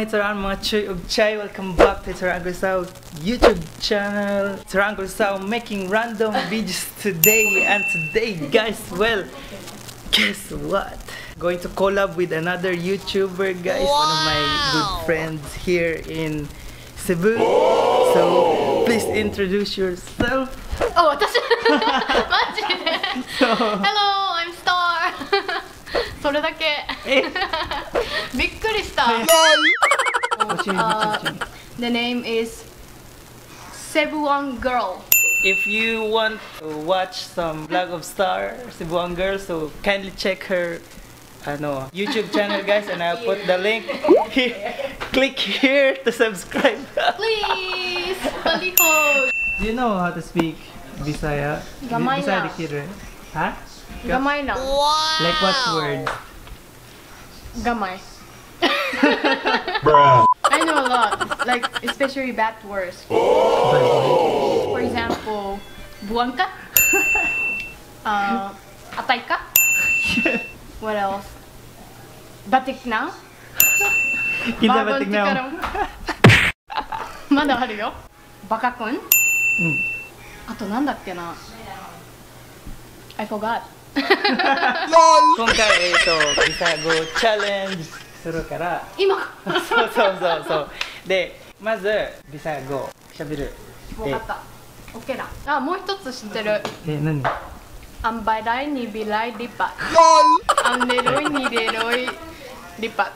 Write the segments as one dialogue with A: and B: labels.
A: Mga Hitaraan, mga Chuy ug Chay? Welcome back to Hitaraan Sao YouTube channel. Hitaraan Sao making random videos today. And today, guys, well, guess what? Going to collab with another YouTuber, guys. One of my good friends here in Cebu. So, please introduce yourself.
B: あ、私マジで。 Hello, I'm Star. それだけ。
A: え。
B: びっくりした。
A: What's your YouTube channel?
B: The name is Cebuan Girl.
A: If you want to watch some vlog of Star, Cebuan Girl, so kindly check her ano, YouTube channel, guys, and I'll put the link here. Click here to subscribe.
B: Please! Palihog!
A: Do you know how to speak Bisaya?
B: Gamay
A: Bisaya
B: lang.
A: Dikit, right? Ha?
B: Gamay lang.
A: Like what word?
B: Gamay. I know a lot. Like, especially bad words. For example, buang ka? Atay ka? What else? Batik na?
A: Kinsa batik na?
B: まだあるよ。バカくん。
A: うん。
B: あとなんだっけな。I forgot.
A: 今回、ビサ語チャレンジするから。
B: 今。
A: そうそうそうそう。で、まず、ビサ語しゃべる。
B: わかった。オッケーだ。あ、もう一つ知ってる。
A: え、何？
B: アンバライニビライリパ。アンレロイニレロイリパ。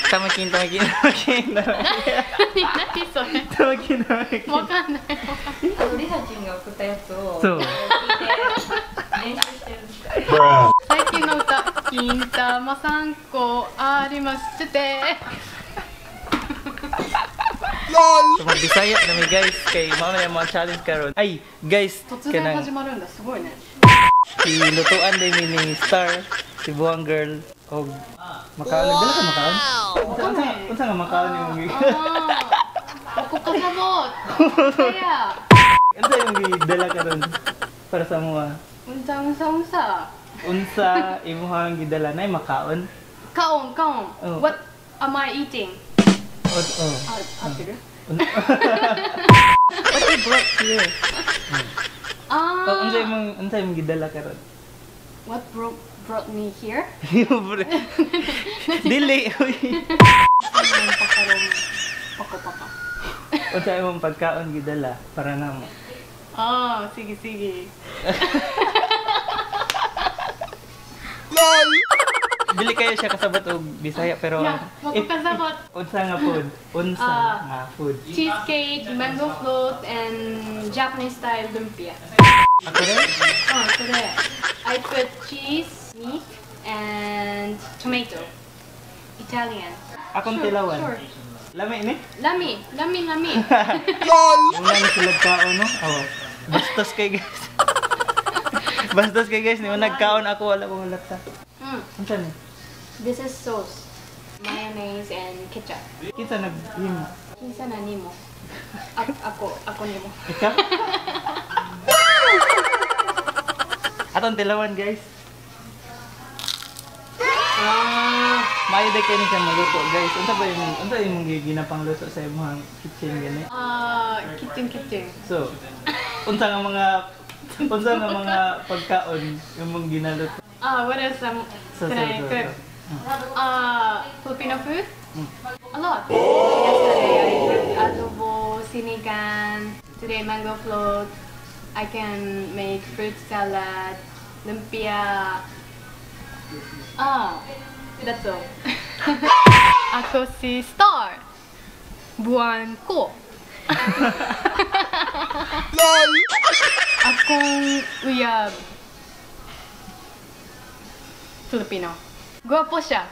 A: タマキンタマキンタマキンタマキン。
B: 何何それ。
A: タマキンタマキン。
B: わかんない。
C: リサチンが送ったやつを
A: そう
C: 聞いて練習してるんです。
B: 最近の歌、金玉三個ありまして。
A: So, mag-Bisaya na mi, guys, kay mao na yung mga challenge karon. Ay, guys,
B: 突然始まるんだ、すごいね。
A: Ilutuan din mi ni Star, Cebuan Girl, og makaon. Nagdala ka makaon? Unsa unsa nga makaon imong gi?
B: ああ、ここサボ。や。
A: Unsa imong gidala karon para sa mga?
B: うんさうんさうんさ。
A: Unsa imong gidala nay makaon?
B: カオンカオン。
A: Oh.
B: What am I eating?
A: Oh.
B: あ、合ってる？
A: What you brought here?
B: あ
A: Oh, unsa
B: あ。
A: imong gidala karon?
B: What brought me here?
A: Dili, uy.
B: パコパカ。
A: Unsa imong pagkaon gidala para namo?
B: ああ、sige sige.
A: Dili kayo siya kasabot og Bisaya pero
B: いや、もうkasabot.
A: Unsa nga food? Unsa
B: Ah.
A: nga food?
B: Cheesecake, mango float, and Japanese style lumpia.
A: Ako rin?
B: うん、それ。I put cheese, meat, and tomato. Italian.
A: Akong
B: Sure,
A: tilawan.
B: sure.
A: Lami ni?
B: Lami, lami, lami.
A: Una ni sila kaon, no? Oh. Bastos kay guys. Bastos kay guys, ni nagkaon ako wala ko halata. Unsa ni?
B: This is sauce. Mayonnaise and ketchup.
A: Kinsa naghimo?
B: Kinsa na nimo? Ako, ako nimo.
A: Ikaw? Atong tilawan, guys. Ah, maayo day kay ni siya maluto, guys. Unsa imong ginapangluto sa imong kitchen gani?
B: Ah, kitchen kitchen.
A: So, unsa nga mga pagkaon imong ginaluto?
B: Ah, what else
A: So,
B: can
A: so,
B: I
A: so,
B: cook?
A: So.
B: Filipino food? A lot. Yesterday I cooked adobo, sinigang. Today mango float. I can make fruit salad, lumpia. Ah, that's all. Ako si Star. Buwan ko. Akong uyab. Filipino. Guwapo siya.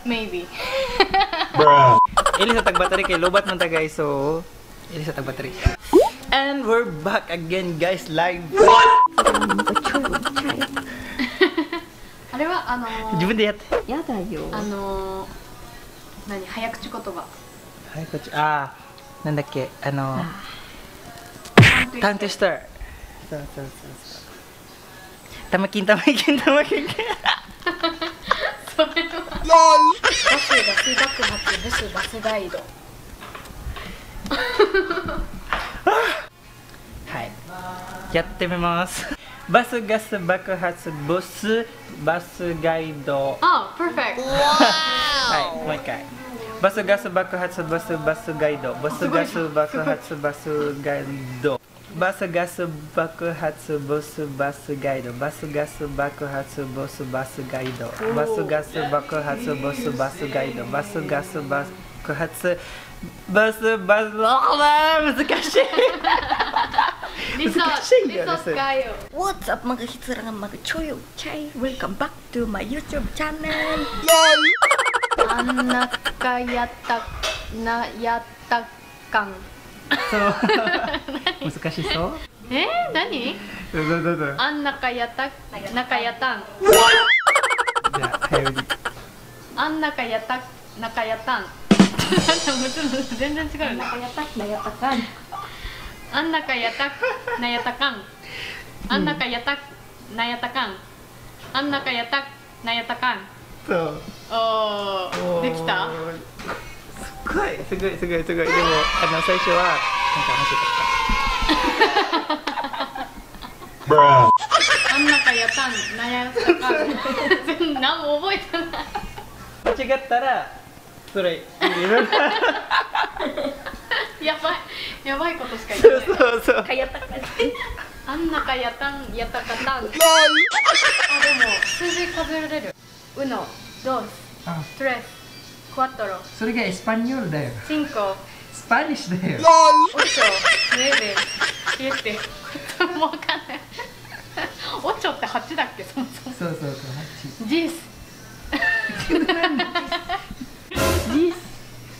B: Maybe.
A: Ili sa tag-battery kay lobat man ta, guys. So, ili sa tag-battery. And we're back again, guys, live.
B: あれはあのー
A: 自分でやって。
C: やだよ。
B: あのー、何早口言葉。
A: はい、こっち。あー、なんだっけ、タントスター。そうそうそうそう。玉金玉金玉金。
B: それは。バスガス爆発ブスバスガイド。
A: はい、やってみます。バスガス爆発ブスバスガイド。
B: あ、perfect。
A: はい、もう一回。バスガス爆発ブスバスガイド。バスガス爆発バスガイド。バスガス爆発ブスバスガイド。バスガス爆発ブスバスガイド。バスガス爆発ブスバスガイド。バスガス爆発バスバス、難しい。
B: リソリソカヨ。
C: What's up, mga hitsarang mga choyo chay? Welcome back to my YouTube channel.
B: あんなかやったなやったかん。
A: そう。難しそう。
B: え、何？
A: どうぞどうぞ。
B: あんなかやたなかやたん。
A: じゃあ早売り。
B: あんなかやたなかやたん。全然違うね。
C: なやたなやたかん。
B: あんなかやたなやたかん。あんなかやたなやたかん。あんなかやたなやたかん。
A: そう。
B: おー、できた？
A: すごいすごいすごいすごい。でも最初はなんか面白かった。
B: あんなかやたんなやたかん。全然何も覚えてない。
A: 間違ったらそれ入れる。
B: やばいやばいことしか言ってない。
A: そうそう。
C: かやたかん。
B: あんなかやたんやたかたん。あ、でも数字数えられる。 Uno, dos, tres, cuatro.
A: それが español だよ。
B: Cinco.
A: Spanish だよ。
B: Ocho, nueve, siete. もうわかんない。Ocho って8だっけ、そもそも。
A: そうそうそう、8。
B: Diez.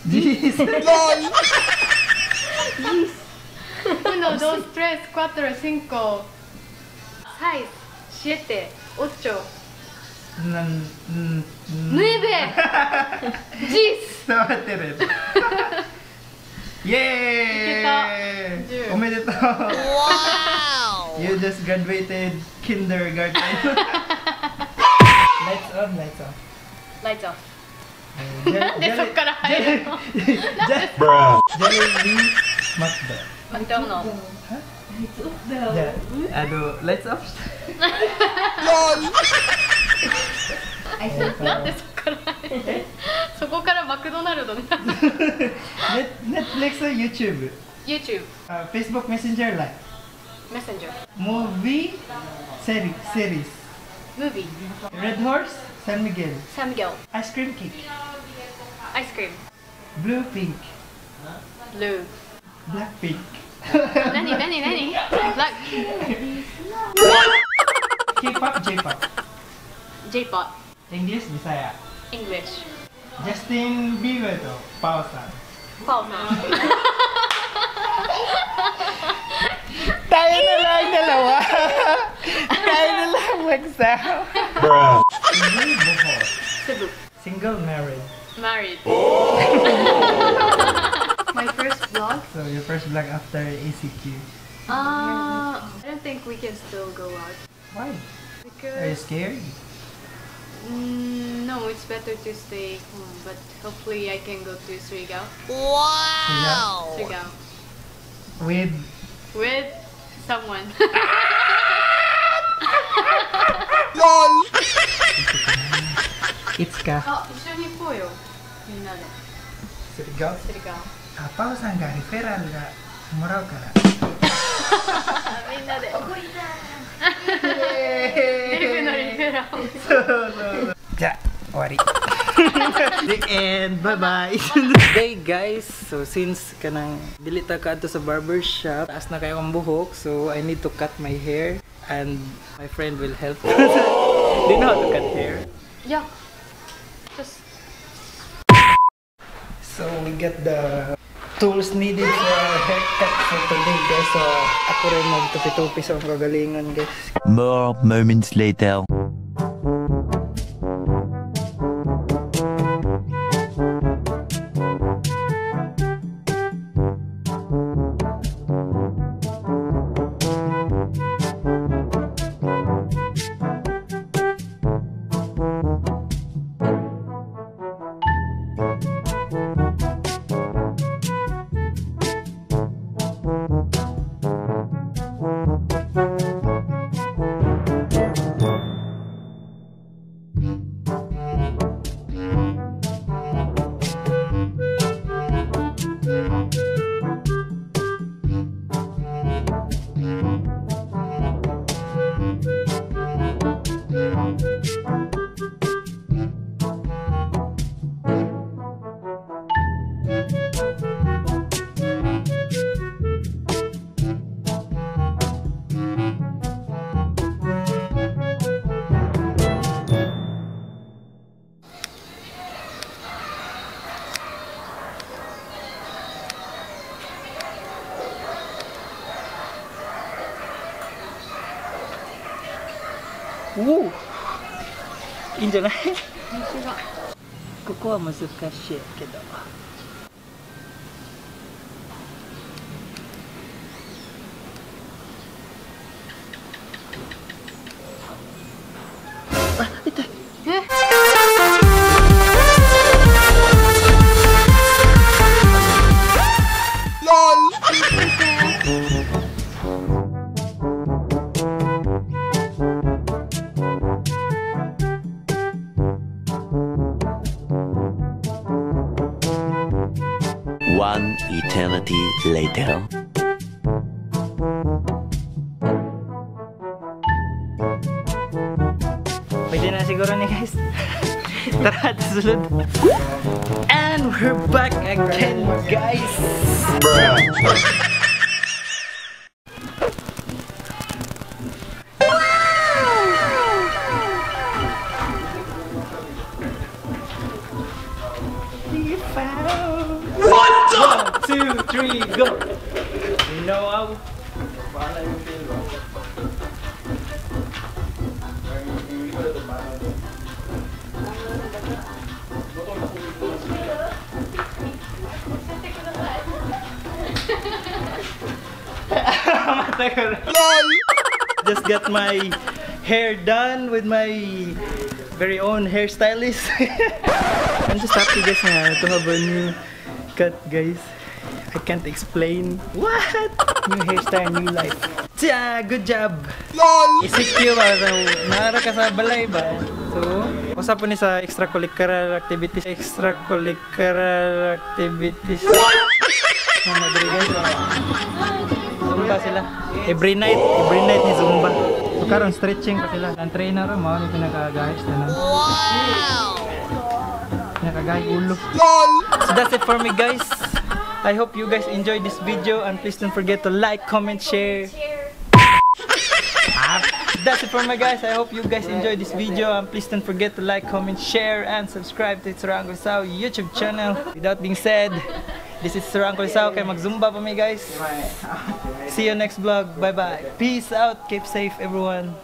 A: Diez.
B: Uno, dos, tres, cuatro, cinco, seis, siete, ocho. Nueve. Diez.
A: 触ってる。イエーイ。おめでとう。You just graduated kindergarten. Lights on, lights off.
B: Lights off. なんでそっから入るの？
A: ジャレリーマクド。
B: マクドナルド。
A: じゃあ、lights off。
B: なんでそっから入る？そこからマクドナルドに。
A: Netflix or YouTube?
B: YouTube.
A: Facebook Messenger like.
B: Messenger.
A: Movie series.
B: Movie.
A: Red Horse, San Miguel.
B: San Miguel.
A: Ice cream cake.
B: Ice cream.
A: Blue pink.
B: Blue.
A: Black pink.
B: 何何何？ Black.
A: K-pop, J-pop.
B: J-pop.
A: English, Bisaya.
B: English.
A: Justin Bieber とパオさん。
B: パオさん。
A: Tayo na lang dalawa. Tayo na lang magsama. Cebu, Bohol.
B: Cebu.
A: Single, married.
B: Married. My first vlog?
A: So your first vlog after ACQ.
B: I don't think we can still go out.
A: Why?
B: Because
A: Are you scared?
B: No, it's better to stay home, but hopefully I can go to Surigao.
A: Wow!
B: Surigao.
A: With?
B: With someone.
A: LOL! いつか。
B: あ、一緒に行こうよ。みんなで。
A: Surigao?
B: Surigao.
A: あ、パオさんがリフェラルがもらうから。
B: みんなで。
A: デ
B: リフのリフェラル。
A: そうそうそう。じゃあ、終わり。The end. Bye-bye. Hey guys, so since kanang dili ta kaadto sa barber shop, taas na kayo ang buhok, so I need to cut my hair and my friend will help. Do you know how to cut hair?
B: Yeah. Just
A: So we got the tools needed for our haircut for today, guys. So ako rin magtupi-tupi sa akong kagalingon, guys.
D: More moments later.
A: おお、いいんじゃない？ここは難しいけど。あ、痛い。
B: え？
D: One eternity later.
A: Pwede na siguro ni guys. Tara, susunod. And we're back again, guys. We found. 1, 2, 3, go. You know how. Just got my hair done with my very own hairstylist. I'm just happy guys na to have a new cut, guys. I can't explain. What? New hairstyle, new life. Yeah, good job. LOL. ECQ ba? So, naara ka sa balay ba? So, usa po ni sa extracurricular activities. Extracurricular activities. What? Guys. Zumba sila. Every night ni Zumba. So karon stretching pa sila. Ang trainer mao ni pinakagahis na. Wow! Pinakagahi ulo. LOL. So that's it for me guys. I hope you guys enjoyed this video and please don't forget to like, comment, share. That's it for me guys. I hope you guys enjoyed this video and please don't forget to like, comment, share, and subscribe to Sir Uncle Sao YouTube channel. Without being said, this is Sir Uncle Sao. Kay mag-zumba pa mi guys. See you next vlog. Bye bye. Peace out. Keep safe everyone.